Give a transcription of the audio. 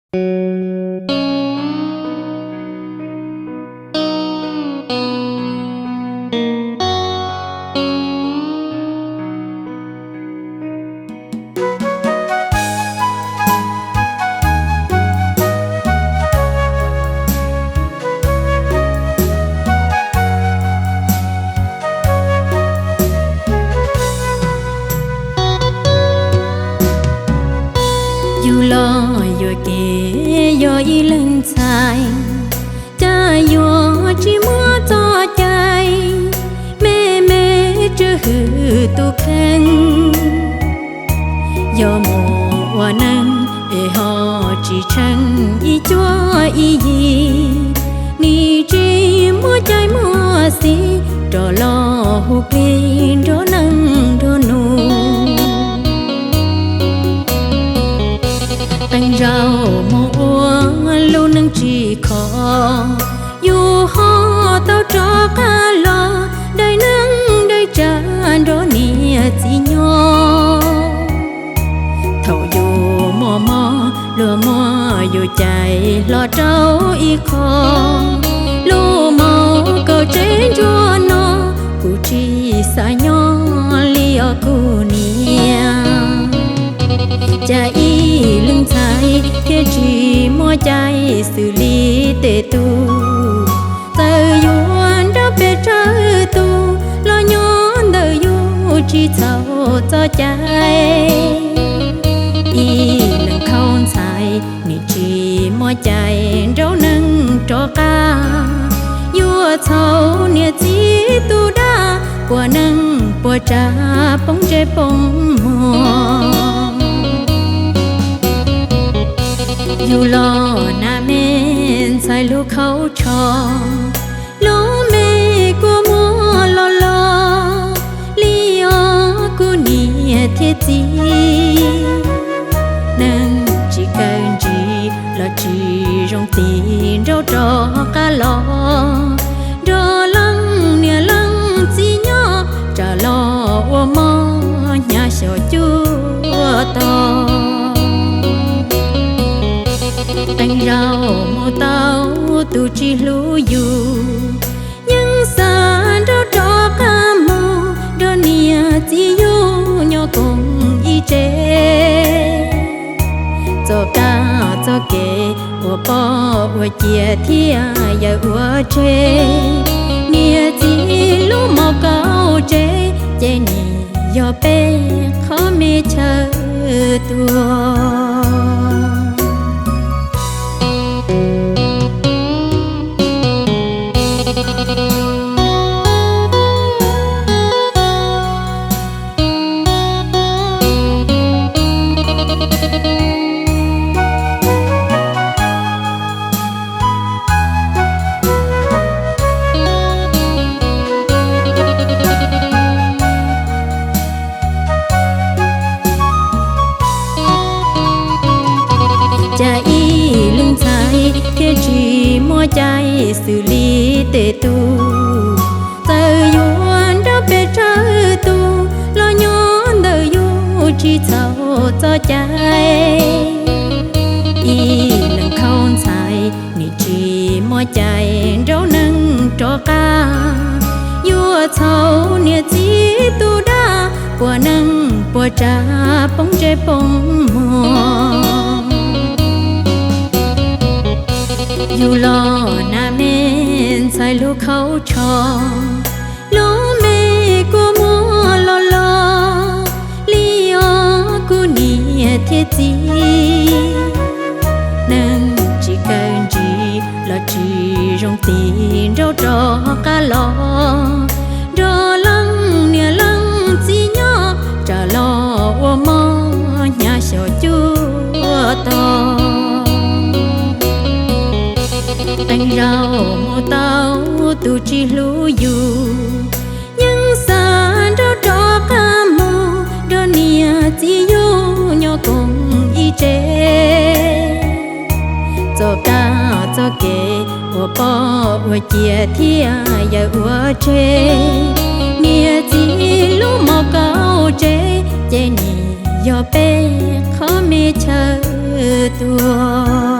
Yus los yuam kev yog ib leeg ntxhais, cas yuav tsis muaj txoj cai me me tswj hwm tus kheej. Yog mus ua neej es ho tsis tsheej ib cuab ib yig, nim tsis muaj cai muaj xis rov los hu plig nrog neej nrog nus. Qee zaug mus ua lub neej tsis khov, yus ho tau rov qab los daig neej daig tsav nrog niam txiv nyob. Thaum yus muaj mob luag muab yus cais hlo rau ib qho, lub mob kaum tsev ntsuag no kuv tsis xav nyob li os kuv niam. Cas ib leeg ntxhais thiaj tsis muaj cai xws li tej tug, txawm yuav nrog peb tsawg tus los nyob ntawm yus tsis txhaum txoj cai. Ib leeg khaub ntxhais nim tsis muaj cai nraug neeg rov qab, yuav txhaum niam txiv tus dag, puas neej puas tsav poob ntsej poob muag. Yus los nas me ntxhais lub khaub tsho, lub me kua muag los los li os kuv niam thiab txiv. Neeg tsis kawg ntsis los tsis zoo tig nraug rov qab los, nrog leej niam leej txiv nyob tsam los ua mob hnyav xyaum cuaj tog. Qee zaug mus tau tus tsis hlub yus, yeej xav nrog rov qab mus nrog niam txiv yus nyob koom ib tsev. Txoj kab txoj kev ua poj ua ciav thiab yawm ua tseg, niam txiv lub mos kaum tsev, ces nim yog peb qhov me chaw tuag. Cas ib leeg ntxhais thiaj tsis muaj cai xws li tej tug, txawm yuav nrog peb tsawg tus los nyob ntawm yus tsis txhaum txoj cai. Ib leeg khaub ntxhais nim tsis muaj cai nraug neeg rov qab, yuav txhaum niam txiv tus dag, puas neej puas tsav poob ntsej poob muag. Yus los nas me ntxhais lub khaub tsho, lub me kua muag los los li os kuv niam thiab txiv. Neeg tsis kawg ntsis los tsis zoo tig nraug rov qab los, nrog leej niam leej txiv nyob tsam los ua mob hnyav xyaum cuaj tog. Qee zaug mus tau tus tsis hlub yus, yeej xav nrog rov qab mus nrog niam txiv yus nyob koom ib tsev. Txoj kab txoj kev ua poj ua ciav thiab yawm ua tseg, niam txiv lub mos kaum tsev, ces nim yog peb qhov me chaw tuag.